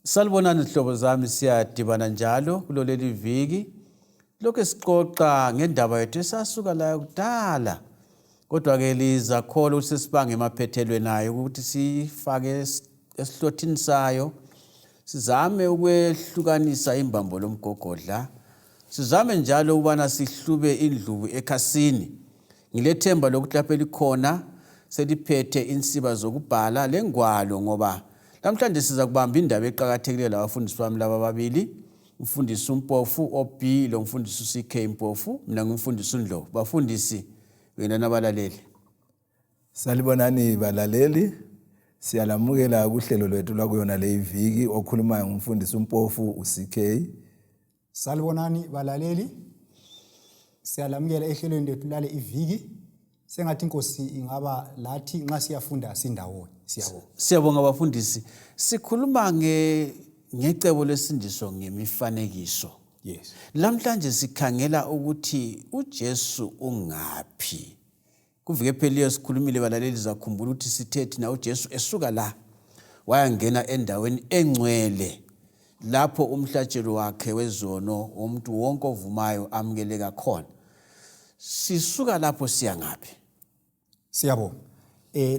Salibonani zihlobo zami, siyadibana njalo kuloleli viki. Lokhu sixoxa ngendaba yethu esasuka layo kudala. Kodwa-ke lizakholwa ukuthi sesibanga emaphethelweni ayo ukuthi sifake esihlothini sayo sizame ukwehlukanisa imbambo lomgogodla sizame njalo ukubana sihlube indlubu ekhasini. Ngilethemba lokuthi lapho elikhona seliphethe insiba zokubhala lengwalo ngoba lamhlanje siza kubamba indaba eqakathekileyo labafundisi bami laba ababili, umfundisi uMpofu OB lomfundisi uCK Mpofu, mina ngumfundisi uNdlovu. Bafundisi, wena nabalaleli. Salibonani balaleli, siyalamukela kuhlelo lwethu lwakuyona leyi viki. Okhulumayo ngumfundisi uMpofu uCK. Salibonani balaleli, siyalamukela ehlelweni lethu lale iviki. Sengathi inkosi ingaba lathi nxa siyafunda sindawonye. Siyabonga. Siyabonga bafundisi. Sikhuluma nge ngecebo lesindiso ngemifanekiso. Yes. Lamhlanje sikhangela ukuthi uJesu ungaphi. Kuviki ephelileyo sikhulumile balaleli, zakhumbula ukuthi sithe thina uJesu esuka la wayangena endaweni engcwele lapho umhlatshelo wakhe wezono womuntu wonke ovumayo amukeleka khona. Sisuka lapho siya ngaphi? Siyabonga.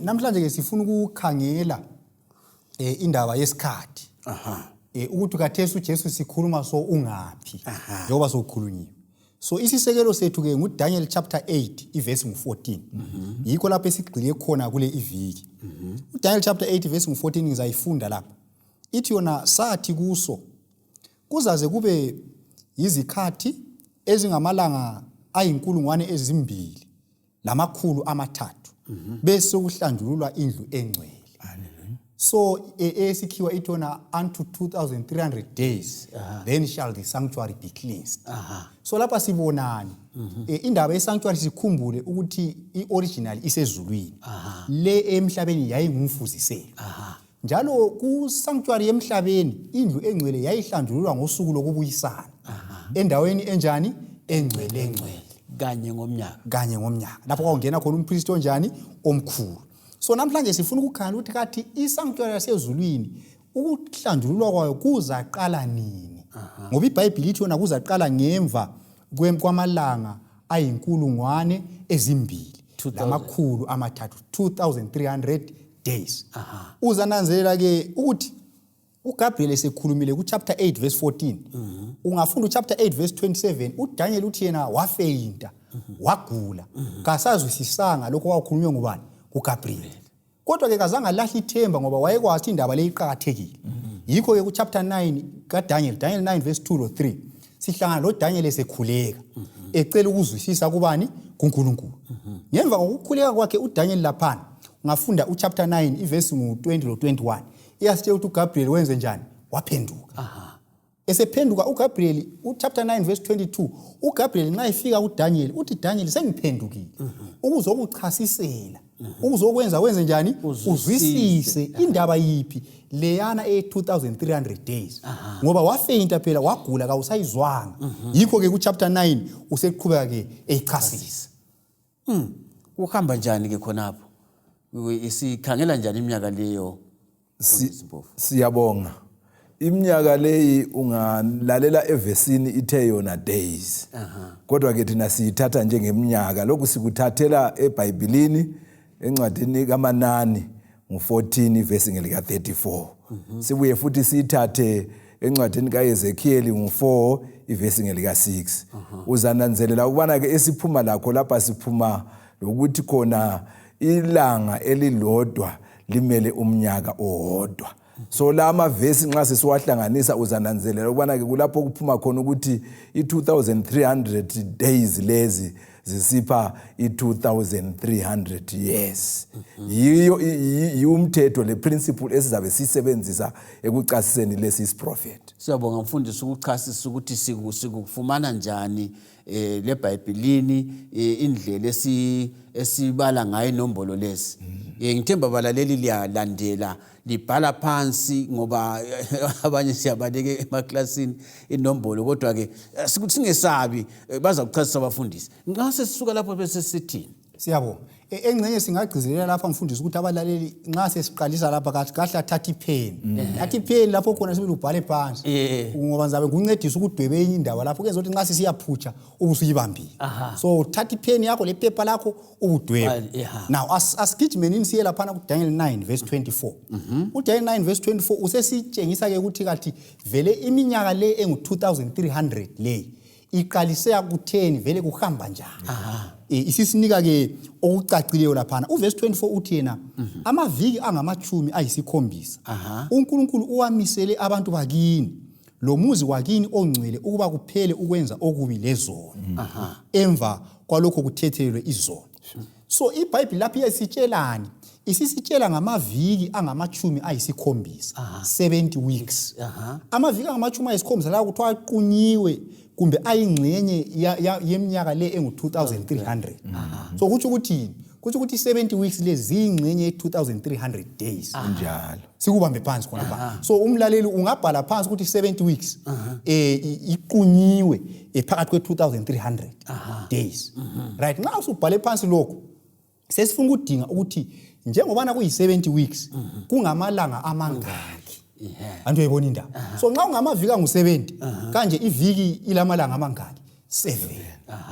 Namhlanje ke sifuna ukukhangela indaba yesikhathi. Aha. Ukuthi khathesi uJesu sikhuluma so ungaphi njengoba sokukhulunyiwe. So isisekelo sethu ke nguDaniel chapter 8 ivesi ngu-14. Yikho lapho esigxile khona kule iviki. UDaniel chapter 8 ivesi ngu-14 ngizayifunda lapha. Ithi yona sathi kuso kuzaze kube yizikhathi ezingamalanga 2300 bese kuhlanjululwa indlu engcwele. So esikhiwa ithi yona unto 2300 days then shall the sanctuary be cleansed. So lapha sibonani? Indaba yesanctuary, sikhumbule ukuthi i-original isezulwini, le emhlabeni yayingumfuziselo. Njalo ku-sanctuary yemhlabeni indlu engcwele yayihlanjululwa ngosuku lokubuyisana endaweni enjani? Engcwele engcwele. Kanye ngomnyaka. Kanye ngomnyaka, lapho kwakungena khona umpristi onjani? Omkhulu. So namhlanje sifuna ukukhangela ukuthi kathi i-sanctuary yasezulwini ukuhlanjululwa kwayo kuzaqala nini, ngoba iBhayibhili ithi yona kuzaqala ngemva kwamalanga 2300, 2300 days. Uzananzelela ke ukuthi uGabriel esekhulumile ku-chapter 8 verse 14, ungafunda uchapter 8 verse 27, uDaniel uthi yena wafeyinta, wagula, kasazwisisanga lokho kwakukhulunywe ngubani? KuGabriel. Kodwa ke kazange alahle ithemba ngoba wayekwazi ukuthi indaba leyi iqakathekile. Yikho ke kuchapter 9 kaDaniel, Daniel 9 verse 2 lo 3, sihlangana loDaniel esekhuleka ecela ukuzwisisa kubani? KuNkulunkulu. Ngemva kokukhuleka kwakhe uDaniel laphana, ungafunda uchapter 9 ivesi ngu-20 lo 21, iyasitshela ukuthi uGabriel wenze njani? Waphenduka. Esephenduka uGabriel, uchapter 9 verse 22, uGabriel nxa efika kuDaniel uthi, Daniel, sengiphendukile ukuzokuchasisela, ukuzokwenza wenze njani? Uzwisise indaba yiphi leyana e-2300 days, ngoba wafeyinta phela, wagula, kawusayizwanga. Yikho ke kuchapter 9 useqhubeka ke eyichasisa. Kuhamba njani ke khonapho? Sikhangela njani iminyaka leyo? Siyabonga. Iminyaka leyi ungalalela evesini ithe yona days, kodwa ke thina siyithatha njengeminyaka. Lokhu sikuthathela eBhayibhilini encwadini kaManani ngu-14 ivesi ngelika-34. Sibuye futhi siyithathe encwadini kaEzekhiyeli ngu-4 ivesi ngelika-6. Uzananzelela ukubana-ke esiphuma lakho lapha siphuma lokuthi khona ilanga elilodwa limele umnyaka owodwa. So la amavesi nxa sesiwahlanganisa uzananzelela ukubana-ke kulapho okuphuma khona ukuthi i-2300 days lezi zisipha i-2300 years. Yiyo yiwumthetho le principle esizabe sisebenzisa ekucasiseni lesi isiprofethi. Siyabonga mfundisi ukuchasisa ukuthi sikufumana njani leBhayibhilini indlela esibala ngayo inombolo lezi. Ngithemba balaleli liyalandela, libhala phansi, ngoba abanye siyabaleka emaklasini inombolo, kodwa ke singesabi, baza kuchasisa abafundisi. Nxa sesisuka lapho bese sithini? Siyabonga. Engxenye singagcizelela lapha mfundisi ukuthi abalaleli nxa sesiqalisa lapha kathi kahle athathe ipheni thatha ipheni lapho khona sibili ubhale phansi ngoba ngizabe ngikuncedisa ukudweba enye indawo lapho kuyenza ukuthi nxa sisiyaphutsha ubusuyibambile. So thatha ipheni yakho lephepha lakho ubudweba. Well, yeah. Now asigijimenini siye laphana kuDaniel 9 verse 24. UDaniel 9 verse 24 usesitshengisa-ke ukuthi kathi vele iminyaka le engu-2300 le iqalise kutheni, vele kuhamba njani. Isisinika-ke okucacileyo laphana. Uvesi 24 uthi yena amaviki angamashumi ayisikhombisa uNkulunkulu uwamisele abantu bakini lo muzi wakini ongcwele ukuba kuphele ukwenza okubi lezono, emva kwalokho kuthethelelwe izono. So iBhayibhili lapho iyasitshelani? Isisitshela ngamaviki angamashumi ayisikhombisa, 70 weeks. Amaviki angamashumi ayisikhombisa la kuthiwa aqunyiwe kumbe ayingxenye yeminyaka le engu-2300. So kutsho ukuthi yini? Kutsho ukuthi i-70 weeks lezi ziyingxenye ye-2300 days. Njalo. Sikubambe phansi khona pha. So umlaleli ungabhala phansi ukuthi 70 weeks iqunyiwe phakathi kwe-2300 days, right? Nxa usubhale phansi lokhu, sesifuna ukudinga ukuthi njengobana kuyi-70 weeks kungamalanga amangaki. Anti uyayibona indaba? So nxa ungamaviki angu-70 kanje, iviki ilamalanga amangaki? 7.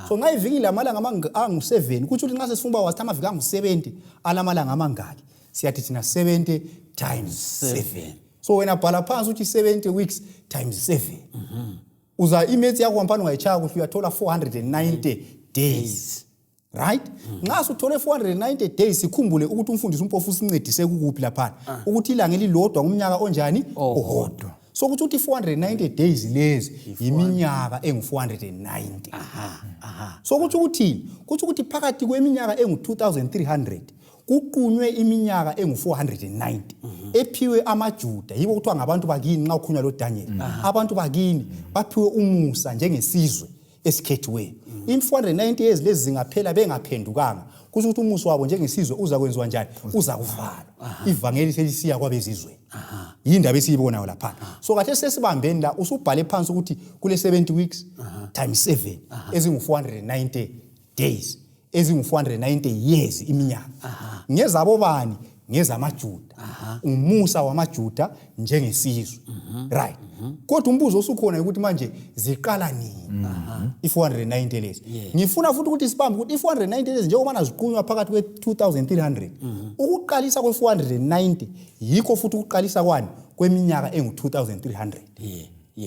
So nxa iviki ilamalanga angu-7, kutsho ukuthi nxa sesifuna uba wazi amaviki angu-70 alamalanga amangaki, siyathi thina 70 times 7. So wena bhala phansi ukuthi 70 weeks times 7, uza imaths yakho kwampani ungayitshaya kuhle, uyathola 490 days, right? Nxa suthole 490 days, sikhumbule ukuthi umfundisi uMpofu usincedise kukuphi laphana ukuthi ilanga elilodwa ngumnyaka onjani? Owodwa. So kuthi ukuthi 490 days lezi yiminyaka engu-490. So kutsho ukuthini? Kutsho ukuthi phakathi kweminyaka engu-2300 kuqunywe iminyaka engu-490 ephiwe amaJuda. Yibo kuthiwa ngabantu bakini nxa ukhulunywa lo Daniel. Abantu bakini baphiwe umusa njengesizwe esikhethiweyo. In-490 years lezi zingaphela bengaphendukanga, kusho ukuthi umusa wabo njengesizwe uza kwenziwa njani? Uza kuvalwa, ivangeli selisiya kwabezizweni. Yindaba esiyibonayo laphana. So kahle sesibambeni la, usubhale phansi ukuthi kule 70 weeks times 7 ezingu-490 days, ezingu-490 years, iminyaka. Ngezabo bani? NgezamaJuda, umusa wamaJuda njengesizwe, right? Kodwa umbuzo osukhona ukuthi manje ziqala nini i-490 lezi? Ngifuna futhi ukuthi sibambe ukuthi i-490 lezi njengoba ziqunywa phakathi kwe-2300, ukuqalisa kwe-490 yikho futhi ukuqalisa kwani? Kweminyaka engu-2300.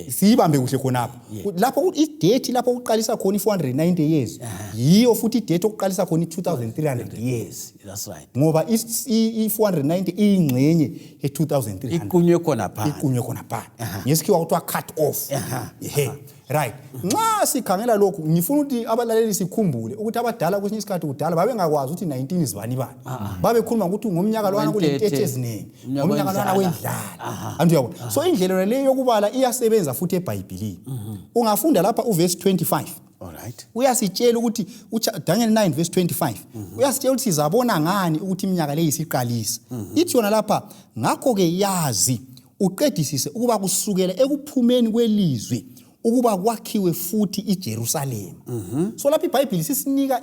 Siyibambe kuhle khonapho lapho ukuthi idate lapho kuqalisa khona i-490 years yiyo futhi idate okuqalisa khona i-2300 years. That's right. Ngoba i-490 iyingxenye ye-2300. Iqunywe khona phansi. Iqunywe khona phana, ngesikhiwa kuthiwa cut off. Ehe, right. Nxa sikhangela lokhu, ngifuna ukuthi abalaleli sikhumbule ukuthi abadala kwesinye isikhathi kudala babengakwazi ukuthi 19 zibani bani. Babekhuluma ukuthi ngomnyaka lwana Wentethe. kulentethe eziningi, Umnyaka ngomnyaka lwana wendlala. wendlala, anti uyabona? So indlela leyo yokubala iyasebenza futhi eBhayibhilini. Ungafunda lapha uvesi 25, All right. uyasitshela ukuthi Daniel 9 verse 25 uyasitshela ukuthi sizabona ngani ukuthi iminyaka leyi isiqalisa. Ithi yona lapha, ngakho-ke yazi uqedisise ukuba kusukela ekuphumeni kwelizwi ukuba kwakhiwe futhi iJerusalema. So lapha iBhayibhili sisinika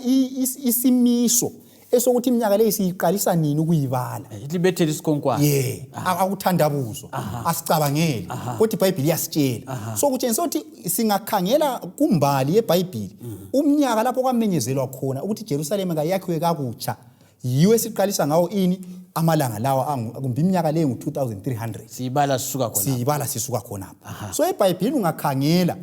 isimiso esokuthi iminyaka leyi siyiqalisa nini ukuyibala. Libethele isikhonkwane. Ye, akuthandabuzwa, asicabangeli, kodwa iBhayibhili iyasitshela. So kutshengisa ukuthi singakhangela kumbali yeBhayibhili, umnyaka lapho kwamenyezelwa khona ukuthi iJerusalema kayakhiwe kakutsha yiwo esiqalisa ngawo ini amalanga lawa kumbe iminyaka leyo ngu-2300. Siyibala sisuka khona. Siyibala sisuka khonapha. So eBhayibhilini ungakhangela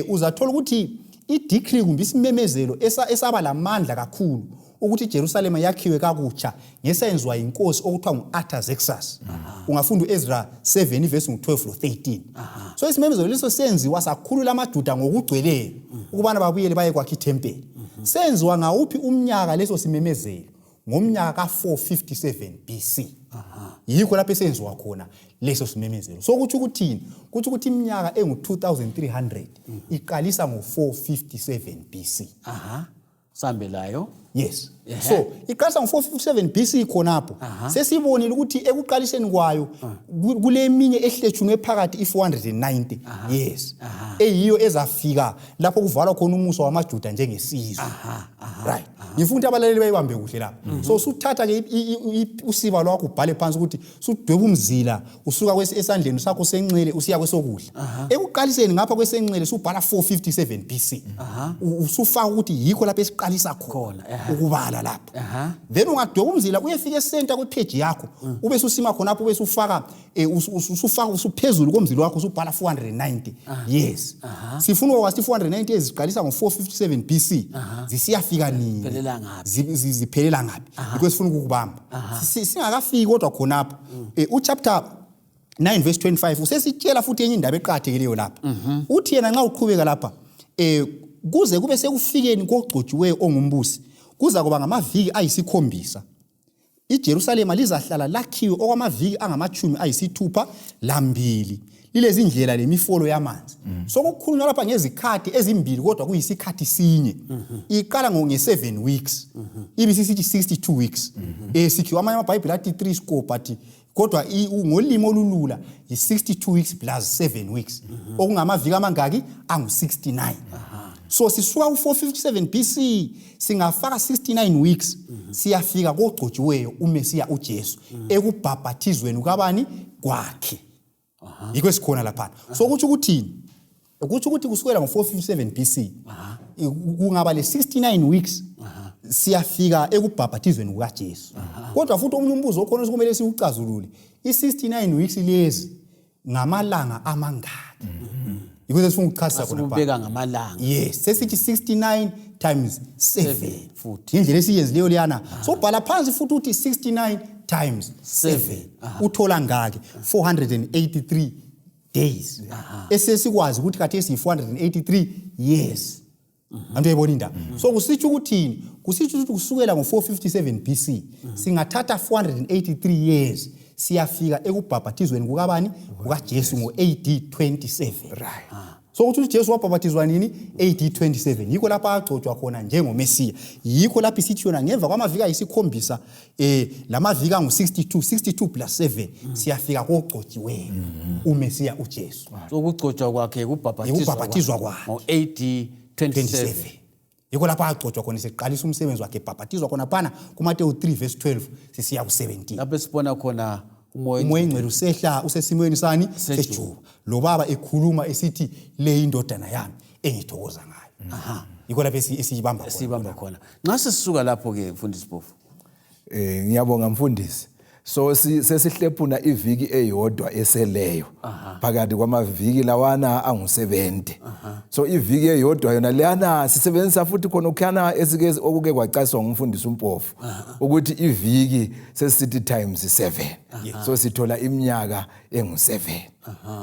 uzathola ukuthi idecree kumbe isimemezelo esaba lamandla kakhulu ukuthi iJerusalema yakhiwe kakutsha ngesenziwa yinkosi okuthiwa ngu-Artaxerxes. Ungafunda u-Ezra 7 ivesi ngu-12 lo-13. So isimemezelo leso senziwa sakhulula amaJuda ngokugcweleyo ukubana babuyele baye kwakha ithempeli. Senziwa ngawuphi umnyaka leso simemezelo? Ngomnyaka ka-457 BC. Yikho lapho esenziwa khona leso simemezelo. So kutsho ukuthini? Kutsho ukuthi iminyaka engu-2300 iqalisa ngo-457 BC. Aha, sambe layo. Yes, so iqalisa ngo-457 BC khonapho. Sesibonile ukuthi ekuqaliseni kwayo kuleminye ehletshunwe phakathi i-490 years eyiyo ezafika lapho kuvalwa khona umuso wamaJuda njengesizwe, right? Ngifuna ukuthi abalaleli bayibambe kuhle lapho. So suthatha-ke usiba lwakho, ubhale phansi ukuthi sudweba umzila usuka esandleni sakho senxele usiya kwesokudla. Ekuqaliseni ngapha kwesenxele subhala 457 BC, usufaka ukuthi yikho lapho esiqalisa khona ukubala lapho. Then ungadweba umzila uyefika esenta kwepheji yakho, ube susima khonapho, ube sufaka usufaka usuphezulu komzila wakho, usubhala 490 years. Sifuna ukwazi 490 years ziqalisa ngo-457 BC zisiyafika nini? Ziphelela ngaphi? Ziphelela ngaphi? Yikho sifuna ukukubamba. Singakafiki kodwa khonapho, uchapter 9 verse 25 usesitshela futhi enye indaba eqakathekileyo lapha. Uthi yena nxa uqhubeka lapha, kuze kube sekufikeni kogcotshiweyo ongumbusi kuza kuba ngamaviki ayisikhombisa. IJerusalema lizahlala lakhiwe okwamaviki angamashumi ayisithupha lambili, lilezindlela lemifolo yamanzi. So kukhulunywa lapha ngezikhathi ezimbili, kodwa kuyisikhathi sinye. Iqala nge-7 weeks, ibisisithi 62 weeks. Sikhiwa amanye amabhayibhili athi 3 score, but kodwa ngolimi olulula yi-62 weeks plus 7 weeks, okungamaviki amangaki? Angu-69. So sisuka ku-457 BC, singafaka 69 weeks, siyafika kogcotshiweyo uMesiya uJesu ekubhabhathizweni kabani kwakhe. Yikho esikhona laphana. So kutsho ukuthini? Kutsho ukuthi kusukela ngo-457 BC kungaba le 69 weeks, siyafika ekubhabhathizweni kukaJesu. Kodwa futhi omunye umbuzo okhona okumele siwucazulule, i-69 weeks lezi ngamalanga amangaki? Yikho sesifuna ukuchasisa khona pha. Sikubeka ngamalanga. Yes, sesithi 69 times 7. Futhi. Indlela esiyenzileyo leyana. So bhala phansi futhi uthi 69 times 7, uthola ngaki? 483 days, esesikwazi ukuthi khathesi yi-483 years. Antu uyayibona indaba? So kusitsho ukuthini? Kusitsho ukuthi kusukela ngo-457 BC singathatha 483 years, siyafika ekubhabhathizweni kukabani? KukaJesu ngo-AD 27. So ukuthi uJesu wabhabhathizwa nini? AD 27. Yikho lapho agcotshwa khona njengoMesiya. Yikho lapho isithi yona ngemva kwamaviki ayisikhombisa, lamaviki angu-62, 62 plus 7, siyafika kogcotshiweyo uMesiya uJesu. So ukugcotshwa kwakhe kubhabhathizwa Ukubhabhathizwa kwakhe. ngo-AD 27. 27, yikho lapho agcotshwa khona, seqalisa umsebenzi wakhe, ebhabhathizwa khona phana kuMateyu 3 verse 12 sisiya ku-17. Lapho esibona khona umoya Umoya engcwele usehla usesimweni sani? Sejuba. Sejuba. Lo baba ekhuluma esithi, "Le indodana yami engithokoza ngayo." Aha, yikho lapho esiyibamba khona. Sibamba khona. Nxa sesisuka lapho-ke, mfundisi Bofu? Ngiyabonga mfundisi. So sesihlephuna iviki eyodwa eseleyo phakathi kwamaviki lawana angu-70. So iviki eyodwa yona leyana sisebenzisa futhi khona okukhana esike okuke kwacaciswa ngumfundisi uMpofu ukuthi iviki sesithi times 7. So sithola iminyaka engu-7.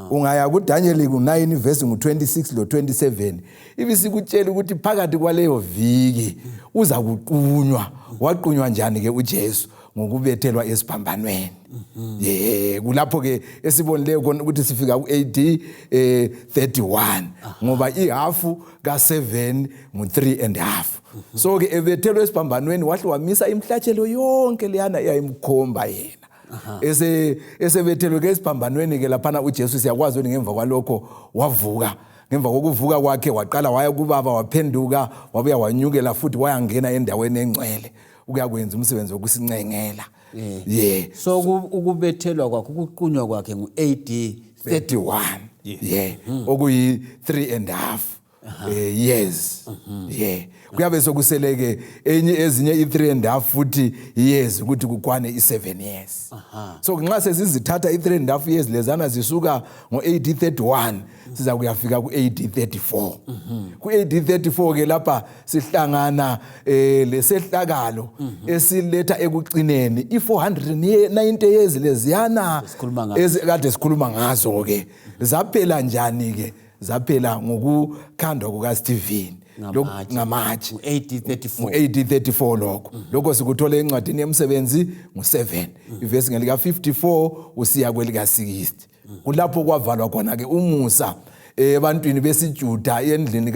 Ungaya kuDaniel ku-9 verse ngu-26 lo-27, ibisikutshela ukuthi phakathi kwaleyo viki uza kuqunywa. Waqunywa njani ke uJesu? Ngokubethelwa esiphambanweni. Ye, kulapho ke esibonileyo khona ukuthi sifika ku-AD 31, ngoba ihafu ka-7 ngu-3 and half. So ke ebethelwe esiphambanweni, wahle wamisa imhlatshelo yonke leyana eyayimkhomba yena. Esebethelwe ke esiphambanweni ke laphana uJesu, siyakwazi ukuthi ngemva kwalokho wavuka. Ngemva kokuvuka kwakhe waqala waya kubaba, waphenduka, wabuya, wanyukela futhi wayangena endaweni engcwele ukuyakwenza umsebenzi wokusincengela, ye. So ukubethelwa kwakhe, ukuqunywa kwakhe ngu-AD 31, yeah, okuyi 3 and a half years. Yeah, kuyabe sokuseleke enye ezinye i-3 and a half futhi years ukuthi kukwane i-7 years. So nxa sesizithatha i-3 and a half years lezana zisuka ngo-AD 31, siza kuyafika ku-AD 34. Ku-AD 34 ke lapha sihlangana lesehlakalo esiletha ekucineni i-490 years leziyana Esikhuluma ngazo. Kade sikhuluma ngazo ke. Zaphela njani ke? Zaphela ngokukhandwa kukaStephen. Ngamatshe. Ngamatshe. Ngu-AD 34. Ngu-AD 34 lokho. Lokho sikuthola encwadini yemsebenzi ngu-7, ivesi ngelika-54 usiya kwelika-60. Kulapho kwavalwa khona-ke umusa ebantwini besiJuda endlini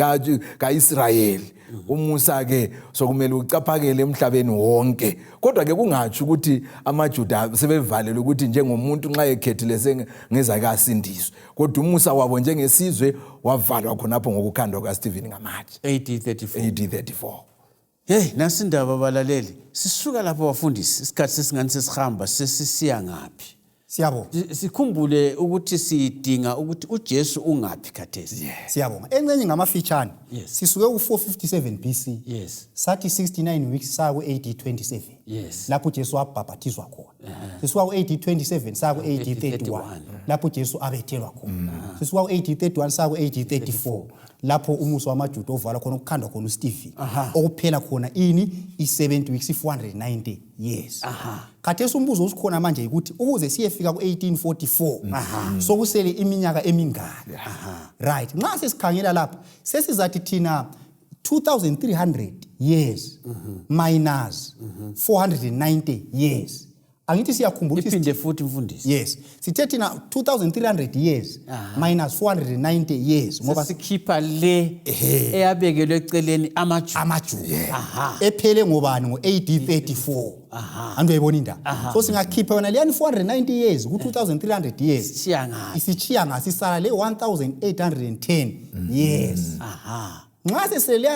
kaIsrayeli. Umusa ke sokumele ucaphakele emhlabeni wonke. Kodwa ke kungatsho ukuthi amaJuda sebevalelwe ukuthi njengomuntu nxa ekhethile sengezake asindiswe. Kodwa umusa wabo njengesizwe wavalwa khonapho ngokukhandwa kukaStephen ngamatshe. AD 34. AD 34. Hey, nasi indaba balaleli. Sisuka lapho bafundisi, isikhathi sesingani sesihamba sesisiya ngaphi? Siyabonga. Sikhumbule ukuthi sidinga ukuthi uJesu ungaphi khathesi. Siyabonga. Encenye ngamafitshane. Yes. Sisuke ku-457 BC. Yes. Sathi 69 weeks saya ku-AD 27. Yes. Lapho uJesu wabhabhathizwa khona. Sisuka ku-AD 27 saya ku-AD 31. Lapho uJesu abethelwa khona. Sisuka ku-AD 31 saya ku-AD 34. Lapho umuso wamaJuda ovalwa khona ukukhandwa khona uStephen. Okuphela khona ini i-70 weeks i-490 years. Khathesi umbuzo usikhona manje ukuthi ukuze siyefika ku-1844 sokusele iminyaka emingaki. Right. Nxa sesikhangela lapha sesizathi thina 2300 years minus 490 years. Angithi siyakhumbula ukuthi Iphinde futhi mfundisi. Yes. Sithe thina 2300 years minus 490 years ngoba sikhipha le eyabekelwe eceleni amaJuda. amaJuda. Ephele ngobani ngo-AD 34. Antu uyayibona indaba. So singakhipha yona leyani 490 years ku-2300 years. Sishiya ngaphi? Isitshiya ngasisala le 1810 years. Nxa sesele le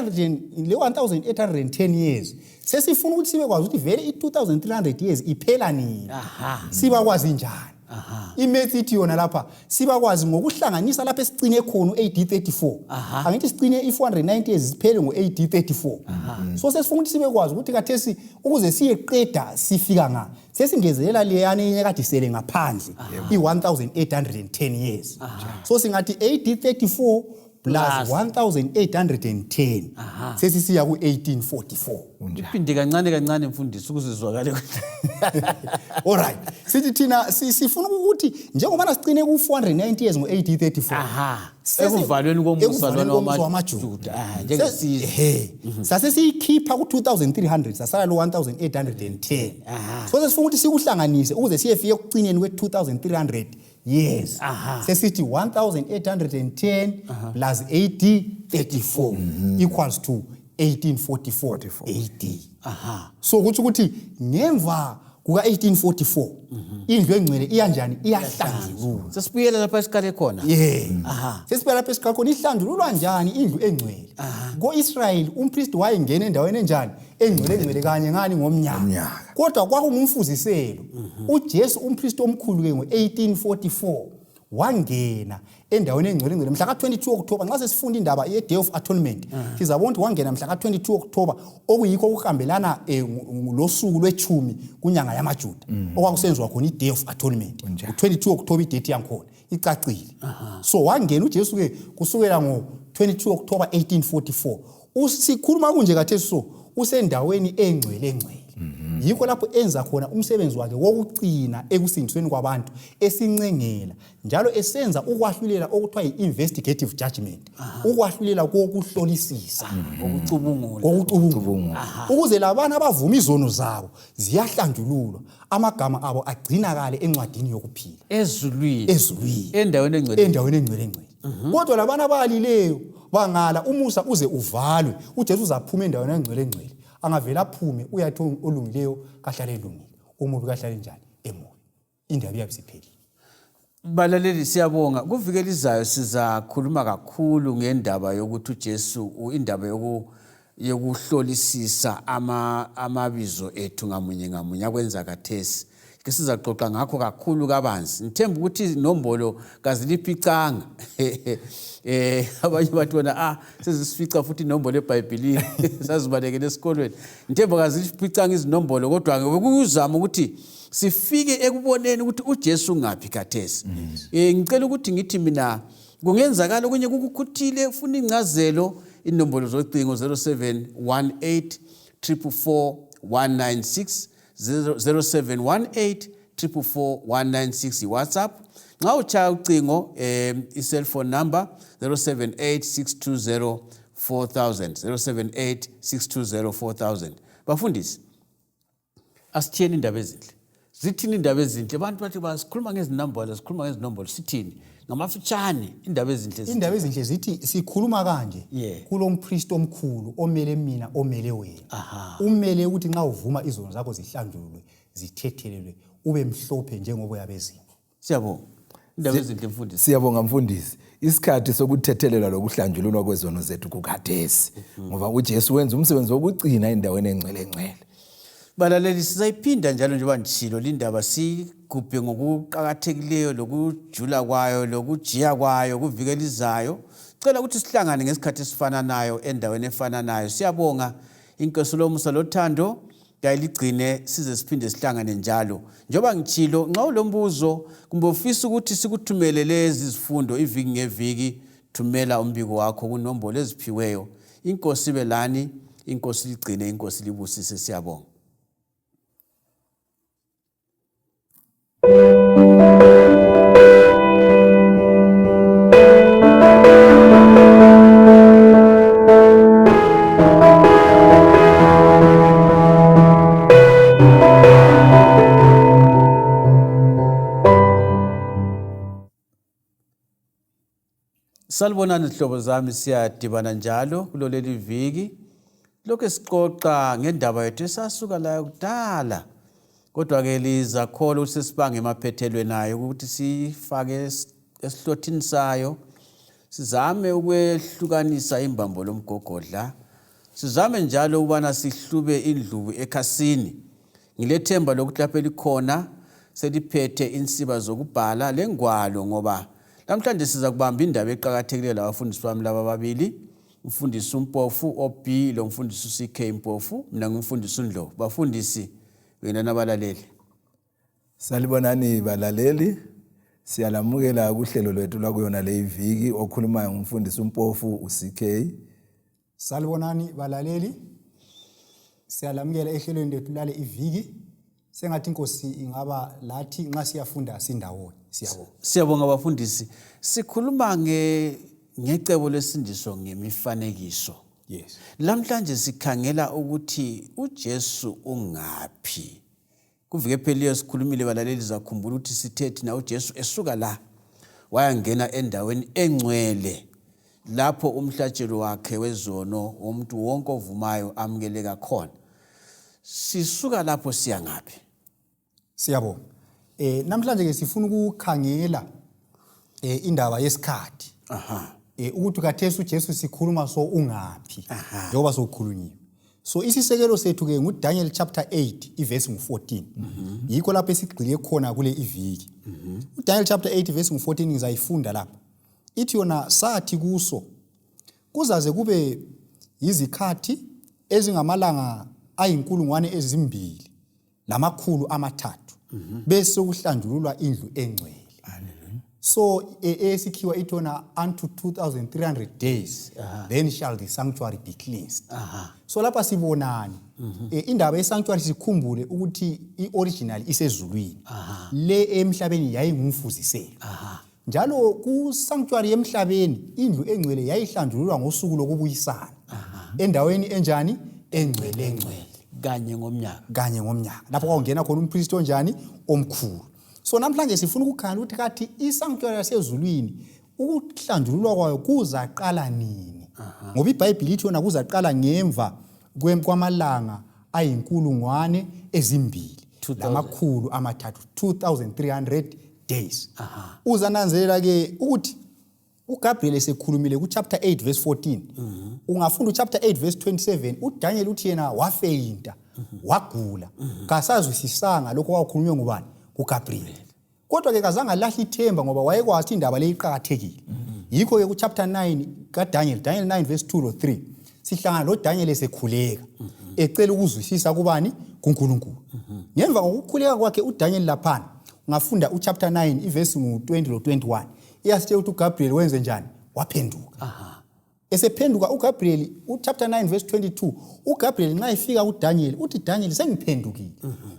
1810 years sesifuna ukuthi sibe kwazi ukuthi vele i-2300 years iphela nini. Sibakwazi njani? Imath ithi yona lapha sibakwazi ngokuhlanganisa lapha esicine khona u-AD 34. Angithi sicine i-490 years siphele ngo-AD 34. So sesifuna ukuthi sibe kwazi ukuthi khathesi ukuze siyeqeda sifika nga sesingezelela leyana enye kade isele ngaphandle i-1810 years. So singathi AD 34 plus 1810 sesisiya ku-1844. Iphinde kancane kancane mfundisi ukuze izwakale kuhle. Alright. Sithi thina sifuna ukuthi njengoba sicine ku-490 years ngo-AD 34. Ekuvalweni komusa Ekuvalweni lona komusa wamaJuda. wamaJuda. Njengesizwe. Sase siyikhipha ku-2300 sasala lo 1810. So sesifuna ukuthi sikuhlanganise ukuze siyefike ekucineni kwe-2300 years. Sesithi 1810 plus AD 34 equals to 1844 AD. So kuthi ukuthi ngemva kuka 1844 indlu engcwele iyanjani? Iyahlanjululwa. Sesibuyela lapha esiqale khona. Yeah. Sesibuyela lapha esiqale khona. Ihlanjululwa njani indlu engcwele? Ko-Israyeli umpristi wayengena endaweni enjani? Engcwele engcwele kanye ngani ngomnyaka. Kodwa kwakungumfuziselo. uJesu umpristi omkhulu ke ngo-1844 wangena endaweni engcwele engcwele mhla ka-22 October. Nxa sesifunda indaba ye-Day of Atonement sizabona ukuthi wangena mhla ka-22 October, okuyikho okuhambelana losuku lwechumi kunyanga yamaJuda okwakusenziwa khona i-Day of Atonement. U-22 October idate yankhona icacile. So wangena uJesu ke kusukela ngo-22 October 1844. Sikhuluma kunje khathesi, so usendaweni engcwele engcwele. Yikho lapho enza khona umsebenzi wakhe wokucina ekusindisweni kwabantu, esincengela njalo esenza ukwahlulela okuthiwa yi-investigative judgment, ukwahlulela kokuhlolisisa, Ukucubungula. Kokucubungula, ukuze labana abavuma izono zabo ziyahlanjululwa, amagama abo agcinakale encwadini yokuphila ezulwini. Ezulwini. Endaweni engcwele. Endaweni engcwele engcwele. Kodwa labana abalileyo bangala umusa uze uvalwe, uJesu uzaphuma endaweni engcwele engcwele. Angavela aphume uyathi olungileyo kahlale elungile, omubi kahlale njani? Emubi. Indaba iyabe isiphelile. Balaleli, siyabonga. Kuviki elizayo sizakhuluma kakhulu ngendaba yokuthi uJesu, indaba yokuhlolisisa amabizo ethu ngamunye ngamunye akwenza khathesi. Ke sizaxoxa ngakho kakhulu kabanzi. Ngithemba ukuthi inombolo kaziliphicanga. Abanye bathi bona sezisifica futhi inombolo eBhayibhelini sazibalekele esikolweni. Ngithemba kaziliphicanga izinombolo, kodwa ke bekuzama ukuthi sifike ekuboneni ukuthi uJesu ngaphi khathesi. Ngicela ukuthi ngithi mina kungenzakala okunye kukukhuthile ufuna incazelo, inombolo zocingo 0718 444 196, 0718 444 196 iWhatsApp. Nxa utshaya ucingo, i-cellphone number 078 620 4000, 078 620 4000. Bafundisi, asithiyeni indaba ezinhle. Zithini indaba ezinhle? Abantu bathi basikhuluma ngezinombolo, sikhuluma ngezinombolo, sithini? Ngamafitshane indaba ezinhle zithi. Indaba ezinhle zithi sikhuluma kanje Yeah. kulo mpristi omkhulu omele mina omele wena. Aha. Umele ukuthi nxa uvuma izono zakho zihlanjululwe, zithethelelwe, ube mhlophe njengoboya bezimvu. Siyabonga. Indaba ezinhle mfundisi. Siyabonga mfundisi. Isikhathi sokuthethelelwa lokuhlanjululwa kwezono zethu kukhathesi ngoba uJesu wenza umsebenzi wokugcina endaweni engcwele ngcwele. Balaleli sizayiphinda njalo njengoba ngitshilo lindaba sigubhe ngokuqakathekileyo lokujula kwayo lokujiya kwayo kuviki elizayo. Cela ukuthi sihlangane ngesikhathi esifananayo endaweni efananayo. Siyabonga inkosi lomusa lothando kayiligcine size siphinde sihlangane njalo. Njengoba ngitshilo nxa ulombuzo kumbe ufisa ukuthi sikuthumele lezi zifundo iviki ngeviki thumela umbiko wakho kunombolo eziphiweyo. Inkosi ibe lani, inkosi ligcine, inkosi libusise. Siyabonga. Salibonani zihlobo zami siyadibana njalo kuloleli viki lokhu sixoxa ngendaba yethu esasuka layo kudala kodwa-ke lizakholwa ukuthi sesibanga emaphethelweni ayo ukuthi sifake esihlothini sayo sizame ukwehlukanisa imbambo lomgogodla sizame njalo ukubana sihlube indlubu ekhasini Ngilethemba lokuthi lapho elikhona seliphethe insiba zokubhala lengwalo ngoba lamhlanje siza kubamba indaba eqakathekileyo labafundisi bami laba ababili, umfundisi uMpofu OB lomfundisi uCK Mpofu, mina ngumfundisi uNdlovu. Bafundisi, wena nabalaleli. Salibonani balaleli, siyalamukela kuhlelo lwethu lwakuyona leyi viki. Okhulumayo ngumfundisi uMpofu uCK. Salibonani balaleli. Siyalamukela ehlelweni lethu lale iviki. Sengathi inkosi ingaba lathi nxa siyafunda sindawonye. Siyabonga. Siyabonga bafundisi. Sikhuluma nge ngecebo lesindiso ngemifanekiso. Yes. Lamhlanje sikhangela ukuthi uJesu ungaphi. Kuviki ephelileyo sikhulumile balaleli zakhumbula ukuthi sithe thina uJesu esuka la wayangena endaweni engcwele lapho umhlatshelo wakhe wezono womuntu wonke ovumayo amukeleka khona. Sisuka lapho siya ngaphi? Siyabonga. Eh namhlanje ke sifuna ukukhangela eh indaba yesikhathi. Aha. Eh ukuthi kathesi uJesu sikhuluma so ungaphi njengoba sokukhulunyiwe. So isisekelo sethu ke nguDaniel chapter 8 ivesi ngu-14. Yikho lapho esigxile khona kule iviki. UDaniel chapter 8 ivesi ngu-14 ngizayifunda lapha. Ithi yona sathi kuso kuzaze kube yizikhathi ezingamalanga ayinkulungwane ezimbili lamakhulu amathathu bese kuhlanjululwa indlu engcwele. So eyesikhiwa ithi yona unto 2300 days then shall the sanctuary be cleansed. So lapha sibonani? Indaba yesanctuary sikhumbule ukuthi i-original isezulwini, le emhlabeni yayingumfuziselo. Njalo ku-sanctuary yemhlabeni indlu engcwele yayihlanjululwa ngosuku lokubuyisana endaweni enjani? Engcwele engcwele. Kanye ngomnyaka. Kanye ngomnyaka. Lapho kwakungena khona umpristi onjani? Omkhulu. So namhlanje sifuna ukukhangela ukuthi kathi i-sanctuary yasezulwini ukuhlanjululwa kwayo kuzaqala nini? Ngoba iBhayibhili ithi yona kuzaqala ngemva kwamalanga ayinkulungwane ezimbili lamakhulu amathathu, 2300 days. Uzananzelela ke ukuthi uGabriel esekhulumile ku-chapter 8 verse 14, ungafunda uchapter 8 verse 27, uDaniel uthi yena wafeyinta, wagula, kasazwisisanga lokho kwakukhulunywe ngubani? KuGabriel. Kodwa ke kazange alahle ithemba ngoba wayekwazi indaba le iqakathekile. Yikho ke kuchapter 9 kaDaniel, Daniel 9 verse 2 lo 3, sihlangana loDaniel esekhuleka ecela ukuzwisisa kubani? KuNkulunkulu. Ngemva kokukhuleka kwakhe uDaniel laphana, ungafunda uchapter 9 ivesi ngu-20 lo 21, iyasitshela ukuthi uGabriel wenze njani? Waphenduka. Esephenduka uGabriel, uchapter 9 verse 22, uGabriel nxa efika kuDaniel uthi, Daniel, sengiphendukile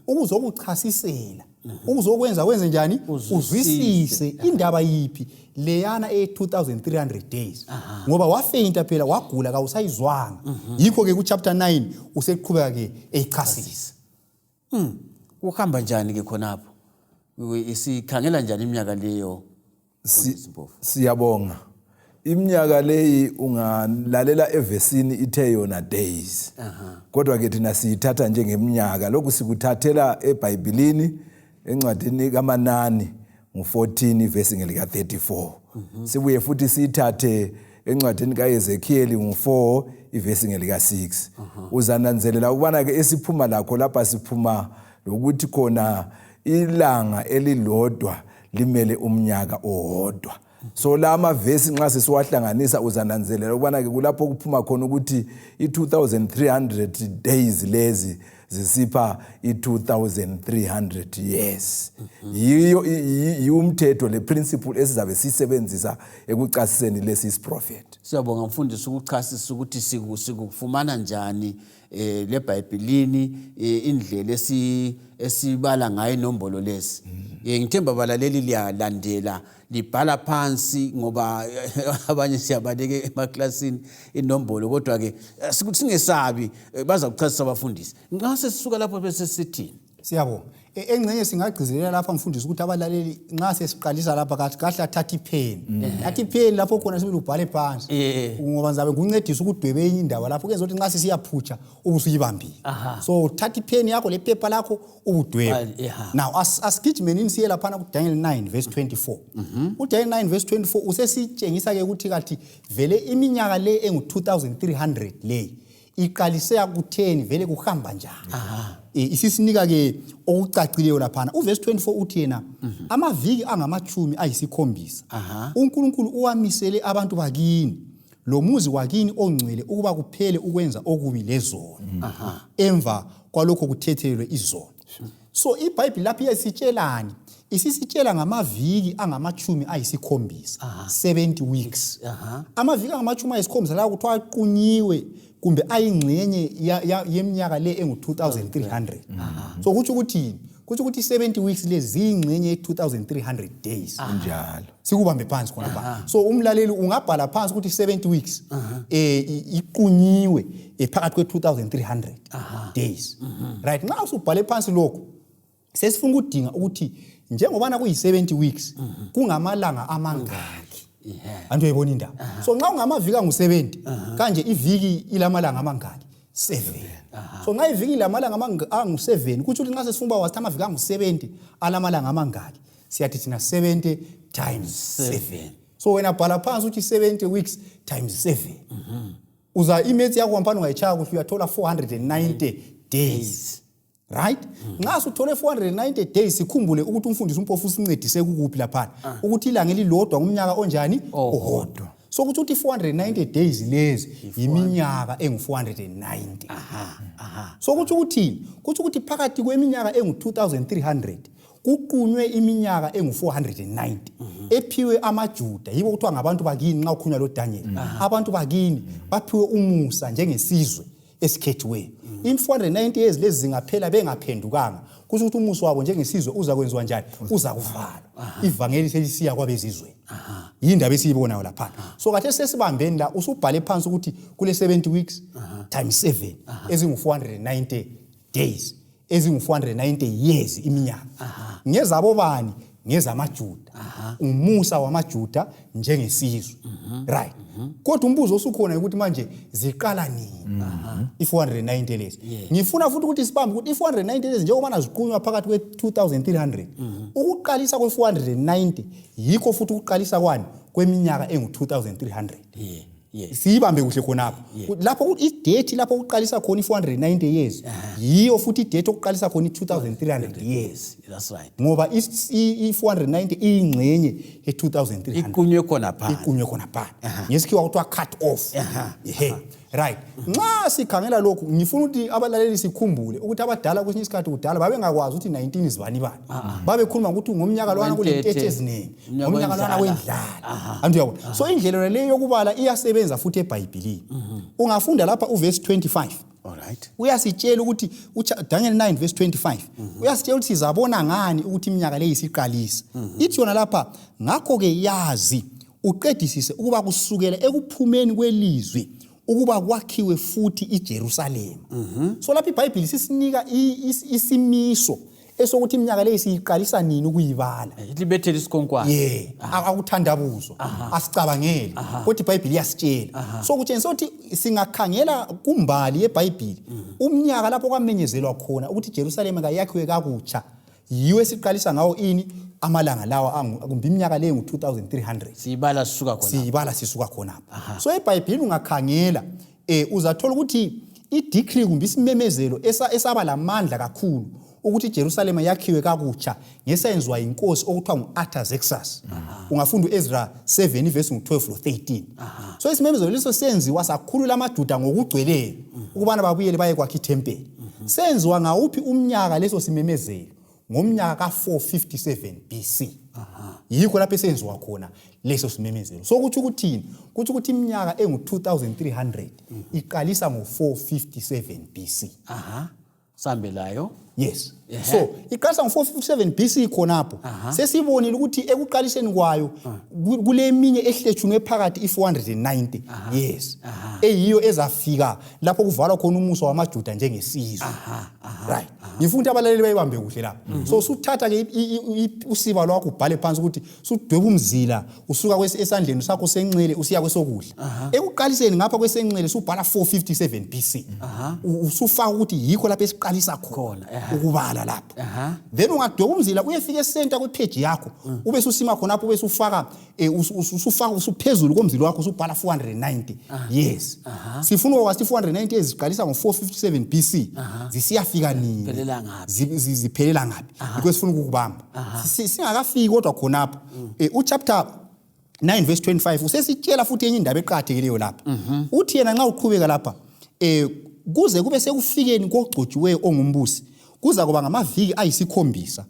ukuzokuchasisela, ukuzokwenza wenze njani? Uzwisise indaba yiphi leyana e-2300 days, ngoba wafeyinta phela, wagula, kawusayizwanga. Yikho ke kuchapter 9 useqhubeka ke eyichasisa. Kuhamba njani ke khonapho? Sikhangela njani iminyaka leyo? Mfundisi Mpofu. Siyabonga. Iminyaka leyi ungalalela evesini ithe yona days. Kodwa ke thina siyithatha njengeminyaka. Lokhu sikuthathela eBhayibhilini encwadini kaManani ngu-14 ivesi ngelika-34. Sibuye futhi siyithathe encwadini kaEzekiel ngu-4 ivesi ngelika-6. Uzananzelela ukubana ke esiphuma lakho lapha siphuma lokuthi khona ilanga elilodwa limele umnyaka owodwa so la mavesi nxa sesiwahlanganisa uzananzelela ukubana-ke kulapho kuphuma khona ukuthi i-2300 days lezi zisipha i-2300 years. Yiyo yiwo umthetho le principle esizabe siyisebenzisa ekucasiseni lesi isiprofethi. Siyabonga mfundisi ukuchasisa ukuthi sikufumana njani eh leBhayibhelini eh, indlela esi esibala ngayo inombolo lezi. Eh ngithemba balaleli liyalandela libhala phansi ngoba abanye siyabaleka emaklasini inombolo kodwa ke eh, singesabi eh, baza kuchasisa abafundisi. Nxa sesisuka lapho bese sithini? Siyabonga. Engxenye singagcizelela lapha mfundisi ukuthi abalaleli nxa sesiqalisa lapha kathi kahle athathe ipheni. Thatha ipheni lapho khona sibili ubhale phansi. Ngoba ngizabe ngikuncedisa ukudweba enye indaba lapho kuyenza ukuthi nxa sesiyaphutsha ubusuyibambile. So thatha ipheni yakho lephepha lakho ubudweba. Now asigijimenini siye laphana kuDaniel 9 verse 24. UDaniel 9 verse 24 usesitshengisa ke ukuthi kathi vele iminyaka le engu 2300 le iqalise kutheni vele kuhamba njani isisinika ke okucacileyo laphana uvesi 24 uthi yena amaviki angamachumi ayisikhombisa uNkulunkulu uwamisele abantu bakini lo muzi wakini ongcwele ukuba kuphele ukwenza okubi lezono emva kwalokho kuthethelelwe izono. So iBhayibhili lapho iyasitshelani? Isisitshela ngamaviki angamachumi ayisikhombisa, 70 weeks. Amaviki angamachumi ayisikhombisa la kuthiwa aqunyiwe kumbe ayingxenye yeminyaka le engu-2300. So kutsho ukuthi kutsho ukuthi 70 weeks lezi ziyingxenye ye-2300 days. Njalo. Sikubambe phansi khona pha. So umlaleli ungabhala phansi ukuthi 70 weeks iqunyiwe phakathi kwe-2300 days. Right, nxa usubhale phansi lokho sesifuna ukudinga ukuthi njengobana kuyi-70 weeks kungamalanga amangaki. Antu uyayibona indaba. So nxa ungamaviki angu-70 kanje iviki ilamalanga amangaki? 7. So nxa iviki ilamalanga angu-7 kutsho ukuthi nxa sesifuna uba wazi amaviki angu-70 alamalanga amangaki, siyathi thina 70 times 7. So wena bhala phansi ukuthi 70 weeks times 7. Uza imaths yakho mfana ungayitshaya kuhle uyathola 490 days. Right? Nxa suthole 490 days sikhumbule ukuthi umfundisi uMpofu usincedise kukuphi laphana ukuthi ilanga elilodwa ngumnyaka onjani owodwa. So kuthi ukuthi 490 days lezi yiminyaka engu-490. So kuthi ukuthini? Kuthi ukuthi phakathi kweminyaka engu-2300 kuqunywe iminyaka engu-490 ephiwe amaJuda, yibo kuthiwa ngabantu bakini nxa ukhulunywa lo Daniel. Abantu bakini baphiwe umusa njengesizwe esikhethiweyo. In-490 years lezi zingaphela bengaphendukanga, kusho ukuthi umusa wabo njengesizwe uzakwenziwa njani? Uzakuvalwa. Ivangeli selisiya kwabezizweni. Yindaba esiyibonayo laphana. So kathi sesibambeni la usubhale phansi ukuthi kule 70 weeks times 7 ezingu-490 days ezingu-490 years iminyaka. Ngezabo bani? NgezamaJuda. Umusa wamaJuda njengesizwe. Right. Kodwa umbuzo osukhona ukuthi manje ziqala nini i-490 lezi? Ngifuna futhi ukuthi sibambe ukuthi i-490 lezi njengoba naziqunywa phakathi kwe-2300, ukuqalisa kwe-490 yikho futhi ukuqalisa kwani kweminyaka engu-2300. Siyibambe kuhle khonapho. Lapho idate lapho ukuqalisa khona i-490 years yiyo futhi idate okuqalisa khona i-2300 years. That's right. Ngoba i-490 iyingxenye ye-2300. Iqunywe khona pha. Iqunywe khona pha. Ngesikhiwa kuthiwa cut off. Ehe. Right. Nxa sikhangela lokhu ngifuna ukuthi abalaleli sikhumbule ukuthi abadala kwesinye isikhathi kudala babengakwazi ukuthi 19 zibani bani. Babekhuluma ukuthi ngomnyaka lwana kulentethe eziningi. Ngomnyaka lwana wendlala. Antu uyabona. So indlela leyo yokubala iyasebenza futhi eBhayibhelini. Ungafunda lapha uverse 25. All right. Uyasitshela ukuthi Daniel 9 verse 25 uyasitshela ukuthi sizabona ngani ukuthi iminyaka leyi isiqalisa. Ithi yona lapha ngakho ke yazi uqedisise ukuba kusukela ekuphumeni kwelizwi ukuba kwakhiwe futhi iJerusalema. So lapha iBhayibheli sisinika isimiso esokuthi iminyaka leyi siyiqalisa nini ukuyibala. Libethele isikhonkwane. Ye, akuthandabuzwa, asicabangeli, kodwa iBhayibhili iyasitshela. So kutshengisa ukuthi singakhangela kumbali yeBhayibhili umnyaka lapho kwamenyezelwa khona ukuthi iJerusalema kayakhiwe kakutsha, yiwo esiqalisa ngawo ini amalanga lawa kumbe iminyaka leyo ngu-2300. Siyibala sisuka khona. Siyibala sisuka khonapha. So eBhayibhilini ungakhangela uzathola ukuthi i-decree kumbe isimemezelo esaba lamandla kakhulu ukuthi iJerusalema yakhiwe kakutsha ngesenziwa yinkosi okuthiwa ngu-Artaxerxes. Ungafunda u-Ezra 7 ivesi ngu-12 lo-13. So isimemezelo leso senziwa sakhulula amaJuda ngokugcweleyo ukubana babuyele baye kwakha ithempeli. Senziwa ngawuphi umnyaka leso simemezelo? Ngomnyaka ka-457 BC. Yikho lapho esenziwa khona leso simemezelo. So kutsho ukuthini? Kutsho ukuthi iminyaka engu-2300 iqalisa ngo-457 BC. Sambe layo. Yes. So iqalisa ngo-457 BC khonapho. Sesibonile ukuthi ekuqaliseni kwayo kuleminye ehletshunwe phakathi i-490. Yes. Eyiyo ezafika lapho kuvalwa khona umuso wamaJuda njengesizwe. Right. Ngifuna ukuthi abalaleli bayibambe kuhle lapha. So usuthatha ke usiba lwakho ubhale phansi ukuthi sudweba umzila usuka esandleni sakho senxele usiya kwesokudla. Ekuqaliseni ngapha kwesenxele subhala 457 BC. Usufaka ukuthi yikho lapho esiqalisa khona ukubala lapho. Then ungadweba umzila uyefika esenta kwepage yakho ube susima khonapho ube sufaka usufaka usuphezulu komzila wakho usubhala 490. Yes. Sifuna ukwazi 490 eziqalisa ngo-457 BC zisiyafika nini? Ziphelela ngaphi? Yikho sifuna ukukubamba. Singakafiki kodwa khonapho. Uchapter 9 verse 25 usesitshela futhi enye indaba eqakathekileyo lapha. Uthi yena nxa uqhubeka lapha kuze kube sekufikeni kogcotshiweyo ongumbusi kuza kuba ngamaviki ayisikhombisa.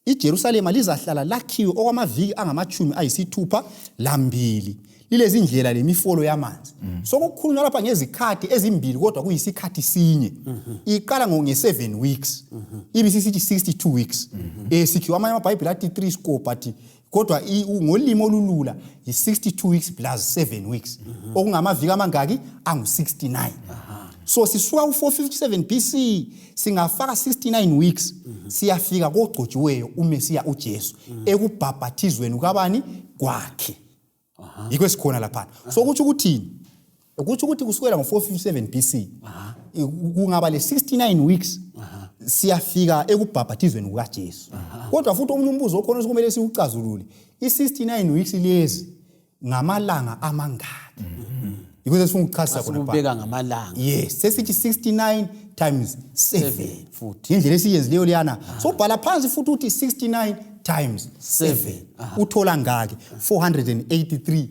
IJerusalema lizahlala lakhiwe okwamaviki angu-62 lilezindlela lemifolo yamanzi. So kukhulunywa lapha ngezikhathi ezimbili kodwa kuyisikhathi sinye. Iqala nge-7 weeks ibisisithi 62 weeks. Sikhiwa amanye amaBhayibheli athi 3 score but kodwa ngolimi olulula yi-62 weeks plus 7 weeks okungamaviki amangaki angu-69. So sisuka ku-457 BC singafaka 69 weeks siyafika kogcotshiweyo uMesiya uJesu ekubhabhathizweni kukabani kwakhe. Yikho esikhona laphana. So kutsho ukuthini? Kutsho ukuthi kusukela ngo-457 BC kungaba le 69 weeks siyafika ekubhabhathizweni kukaJesu. Kodwa futhi omunye umbuzo okhona okumele siwucazulule, i-69 weeks lezi ngamalanga amangaki? Yikho sesifuna ukuchasisa khona. Kubeka ngamalanga. Yes, sesithi 69 times 7 futhi. Indlela esiyenzileyo leyana. So bhala phansi futhi uthi 69 times 7. Uthola ngaki? 483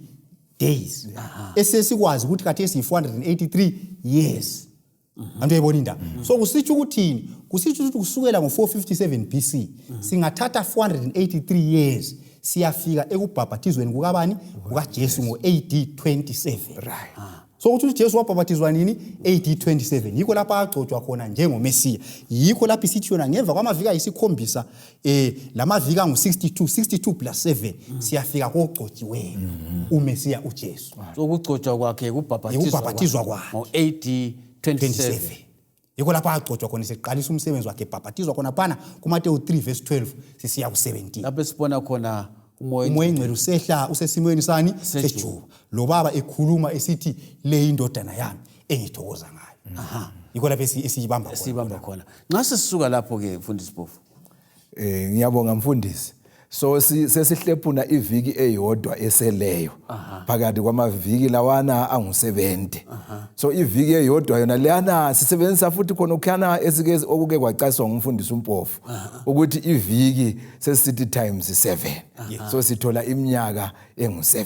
days. Esesikwazi ukuthi khathesi yi-483 years. Antu uyayibona indaba. So kusitsho ukuthini? Kusitsho ukuthi kusukela ngo-457 BC singathatha 483 years siyafika ekubhabhathizweni kukabani? KukaJesu ngo-AD 27. Right. So ukuthi uJesu wabhabhathizwa nini? AD 27. Yikho lapho agcotshwa khona njengoMesiya. Yikho lapho isithi yona ngemva kwamaviki ayisikhombisa lamaviki angu-62, 62 plus 7 siyafika kogcotshiweyo uMesiya uJesu. So ukugcotshwa kwakhe ukubhabhathizwa kwakhe ngo-AD 27. Yikho lapho agcotshwa khona seqalisa umsebenzi wakhe ebhabhathizwa khona phana kuMateyu 3 verse 12 sisiya ku-17. Lapho esibona khona umoya engcwele usehla usesimweni sani sejuba. Lo baba ekhuluma esithi le indodana yami engithokoza ngayo. Yikho lapho esiyibamba khona. Esiyibamba khona. Nxa sesisuka lapho ke mfundisi Mpofu. Ngiyabonga mfundisi. So sesihlephuna iviki eyodwa eseleyo phakathi kwamaviki lawana angu-70. So iviki eyodwa yona leyana sisebenzisa futhi khona okukhana esike okuke kwacaswa ngumfundisi uMpofu ukuthi iviki sesithi times 7. So sithola iminyaka engu-7.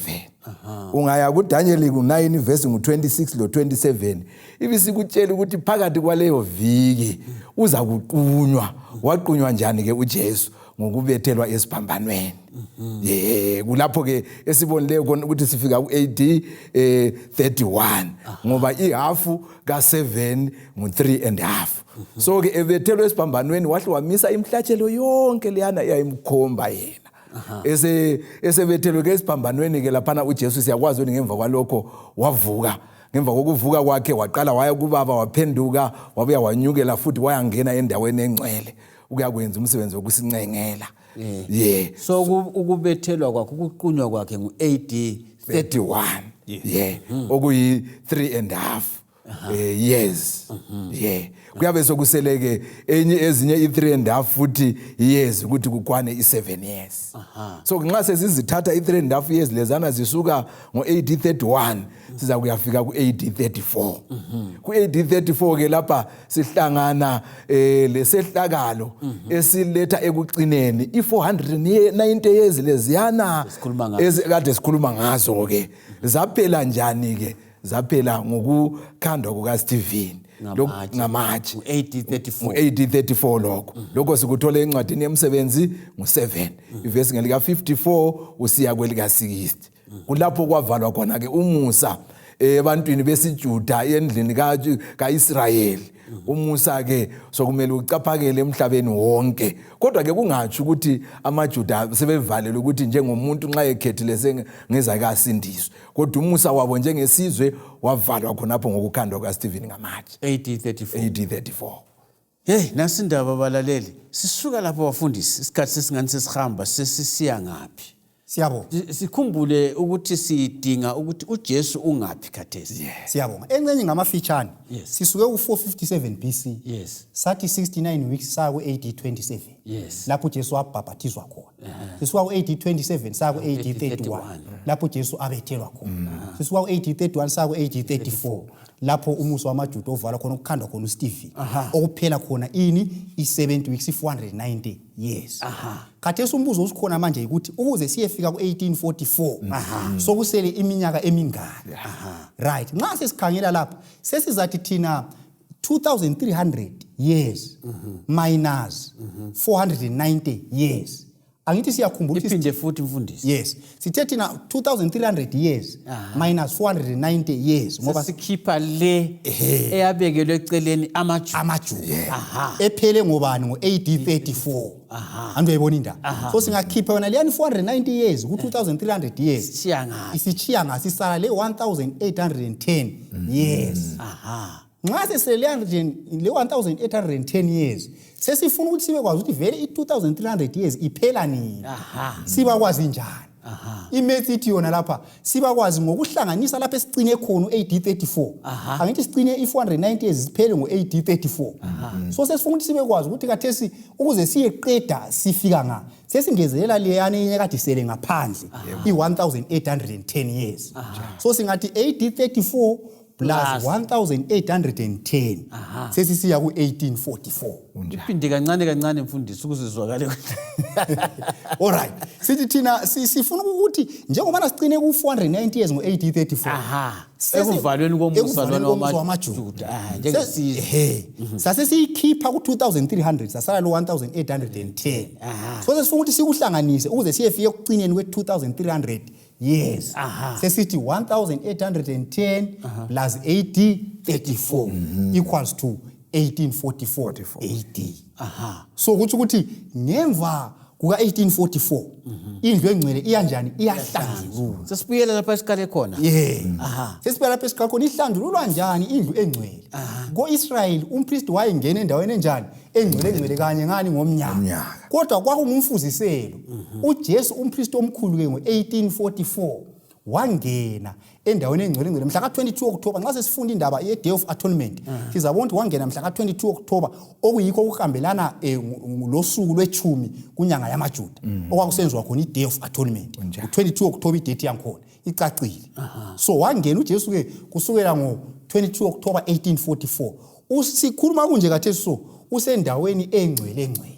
Ungaya kuDaniel ku-9 verse ngu-26 lo-27 ibisikutshela ukuthi phakathi kwaleyo viki uza kuqunywa. Waqunywa njani ke uJesu? Ngokubethelwa esiphambanweni. Ye, kulapho ke esibonileyo khona ukuthi sifika ku-AD 31 ngoba ihafu ka-7 ngu-3.5. So ke ebethelwe esiphambanweni wahle wamisa imhlatshelo yonke leyana eyayimkhomba yena. Esebethelwe ke esiphambanweni ke laphana uJesu siyakwazi ukuthi ngemva kwalokho wavuka. Ngemva kokuvuka kwakhe waqala waya kubaba, waphenduka, wabuya wanyukela futhi wayangena endaweni engcwele. ukuyakwenza umsebenzi wokusincengela. Yeah. So ukubethelwa kwakhe, ukuqunywa kwakhe ngu-AD 31. Yeah, okuyi 3 and a half years. Yeah, kuyabe sokuseleke enye ezinye i-3 and a half futhi years ukuthi kukwane i-7 years. So nxa sesizithatha i-3 and a half years lezana zisuka ngo-AD 31, siza kuyafika ku-AD 34. Ku-AD 34 ke lapha sihlangana lesehlakalo esiletha ekucineni i-490 years leziyana Esikhuluma ngazo. Kade sikhuluma ngazo ke. Zaphela njani ke? Zaphela ngokukhandwa kukaStephen. Ngamatshe. Ngamatshe. Ngu-AD 34. Ngu-AD 34 lokho. Lokho sikuthola encwadini yemsebenzi ngu-7, ivesi ngelika 54 usiya kwelika 60. Kulapho kwavalwa khona ke umusa ebantwini besiJuda endlini kaIsrayeli. Umusa ke sokumele ucaphakele emhlabeni wonke, kodwa ke kungatsho ukuthi amaJuda sebevalelwe ukuthi njengomuntu nxa ekhethile sengeza kasindiswe, kodwa umusa wabo njengesizwe wavalwa khonapho ngokukhandwa kukaStephen ngamatshe. AD 34. AD 34. Hey, nasi indaba balaleli, sisuka lapho bafundisi, isikhathi sesingani sesihamba, sesisiya ngaphi? Siyabonga. Sikhumbule ukuthi sidinga ukuthi uJesu ungaphi khathesi. Siyabonga. Encenye ngamafitshane. Sisuke ku-457 BC. Sathi 69 weeks saya ku-AD 27. Lapho uJesu wabhabhathizwa khona. Sisuka ku-AD 27 saya ku-AD 31. Lapho uJesu abethelwa khona. Sisuka ku-AD 31 saya ku-AD 34. Lapho umuso wamaJuda ovalwa khona, ukukhandwa khona uStephen. Okuphela khona ini i-70 weeks, i-490 years. Khathesi umbuzo usikhona manje ukuthi ukuze siyefika ku-1844 sokusele iminyaka emingaki. Right, nxa sesikhangela lapha sesizathi thina 2300 years minus 490 years. Angithi siyakhumbula ukuthi Iphinde futhi mfundisi. Yes, sithe thina 2300 years minus 490 years ngoba sikhipha le eyabekelwe eceleni amaJuda. AmaJuda. Ephele ngobani? Ngo-AD 34. Anti uyayibona indaba? So singakhipha yona leyani 490 years ku-2300 years. Sishiya ngaphi? Isishiya ngasi isala le 1810 years. Nxa sesele le 1810 years, sesifuna ukuthi sibe kwazi ukuthi vele i-2300 years iphela nini. Sibakwazi njani? I-math ithi yona lapha sibakwazi ngokuhlanganisa lapho esicine khona u-AD 34. Angithi sicine i-490 years siphele ngo-AD 34. So sesifuna ukuthi sibe kwazi ukuthi khathesi ukuze siyeqeda sifika nga sesingezelela leyana enye kade isele ngaphandle, i-1810 years. So singathi AD 34 plus Plus. 1810, sesisiya ku-1844. Iphinde kancane kancane mfundisi ukuze izwakale. Alright, sithi thina sifuna ukuthi njengoba sicine ku-490 years ngo-AD 34, Ekuvalweni komusa ekuvalweni lona komusa wamaJuda. wamaJuda. Njengesizwe. Sase siyikhipha ku-2300, sasala lo 1810. So sesifuna ukuthi sikuhlanganise ukuze siyefika ekucineni kwe-2300 years. Sesithi 1810 plus AD 34 equals to 1844 AD. So kutsho ukuthi ngemva kuka-1844 indlu engcwele iyanjani? Iyahlanjululwa. Sesibuyela lapha esiqale khona. Yeah, sesibuyela lapha esiqale khona. Ihlanjululwa njani indlu engcwele? Ko-Israyeli umpristi wayengena endaweni enjani? Engcwele engcwele kanye ngani? Ngomnyaka. Ngomnyaka. Kodwa kwakungumfuziselo. UJesu umpristi omkhulu-ke ngo-1844 wangena endaweni engcwele engcwele mhla ka-22 October. Nxa sesifunda indaba ye-Day of Atonement sizabona ukuthi wangena mhla ka-22 October, okuyikho okuhambelana losuku lwechumi kunyanga yamaJuda okwakusenziwa khona i-Day of Atonement. U-22 October, idate yankhona icacile. So wangena uJesu-ke kusukela ngo-22 October 1844. Sikhuluma kunje khathesi, so usendaweni engcwele engcwele.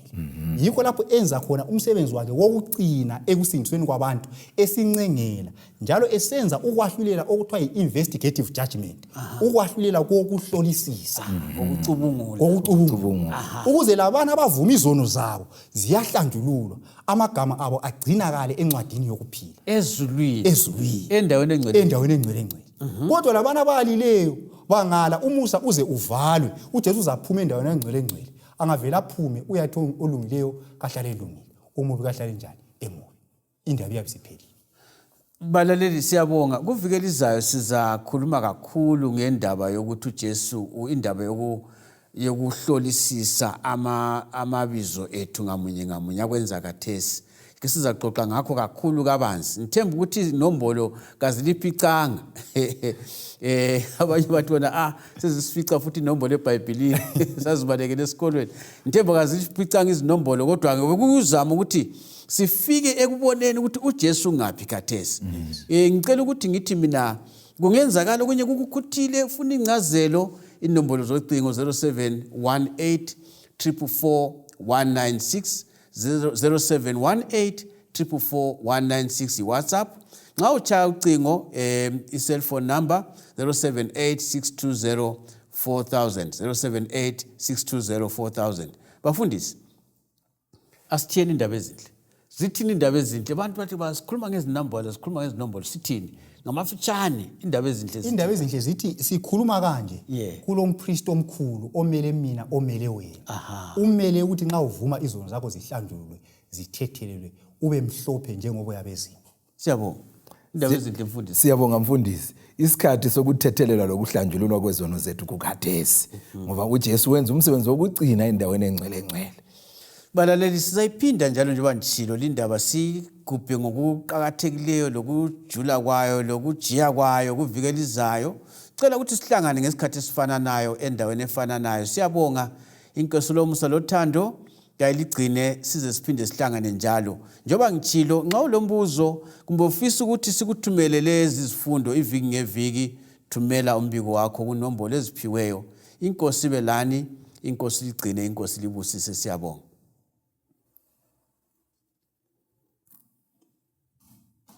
Yikho lapho enza khona umsebenzi wakhe wokucina ekusindisweni kwabantu, esincengela njalo esenza ukwahlulela okuthiwa yi-investigative judgment, ukwahlulela kokuhlolisisa. Ukucubungula. Kokucubungula, ukuze labana abavuma izono zabo ziyahlanjululwa, amagama abo agcinakale encwadini yokuphila. Ezulwini. Ezulwini. Endaweni engcwele. Endaweni engcwele engcwele. Kodwa labana abalileyo bangala umusa uze uvalwe, uJesu uzaphuma endaweni engcwele engcwele. Angavela aphume, uyathi olungileyo kahlale elungile, omubi kahlale njani? Emubi. Indaba iyabe isiphelile. Balaleli, siyabonga. Kuviki elizayo sizakhuluma kakhulu ngendaba yokuthi uJesu indaba yoku yokuhlolisisa ama, amabizo ethu ngamunye ngamunye akwenza kathesi ke sizaxoxa ngakho kakhulu kabanzi ngithemba ukuthi inombolo kaziliphicanga eh abanye bathi bona ah sezisifica futhi inombolo ebhayibhilini sazibalekele esikolweni ngithemba kaziliphicanga izinombolo kodwa ke bekuzama ukuthi sifike ekuboneni ukuthi uJesu ungaphi khathesi eh ngicela ukuthi ngithi mina kungenzakala okunye kukukhuthile ufuna incazelo inombolo zocingo 0718 444 196 0718 444 196 iWhatsApp nxa utshaya ucingo um i-cellphone number 078 620 4000 078 620 4000 bafundisi asithiyeni indaba ezinhle zithini indaba ezinhle abantu bathi basikhuluma ngezinombolo sikhuluma ngezinombolo sithini ngamafutshane indaba ezinhle zithini? Indaba ezinhle zithi sikhuluma kanje Yeah. kulo mpristi omkhulu omele mina omele wena. Aha. Umele ukuthi nxa uvuma izono zakho zihlanjululwe zithethelelwe ube mhlophe njengoboya bezimvu. Siyabonga. Indaba ezinhle mfundisi. Siyabonga mfundisi. Isikhathi sokuthethelelwa lokuhlanjululwa kwezono zethu kukhathesi ngoba uJesu wenza umsebenzi wokugcina endaweni engcwele ngcwele. Balaleli sizayiphinda njalo njengoba nditshilo lindaba sigubhe ngokuqakathekileyo lokujula kwayo lokujiya kwayo kuviki elizayo. Cela ukuthi sihlangane ngesikhathi esifananayo endaweni efananayo. Siyabonga inkosi lomusa lothando kayiligcine size siphinde sihlangane njalo. Njengoba ngitshilo nxa ulombuzo kumbe ufisa ukuthi sikuthumele lezi zifundo iviki ngeviki thumela umbiko wakho kunombolo eziphiweyo. Inkosi ibe lani, inkosi ligcine, inkosi libusise. Siyabonga.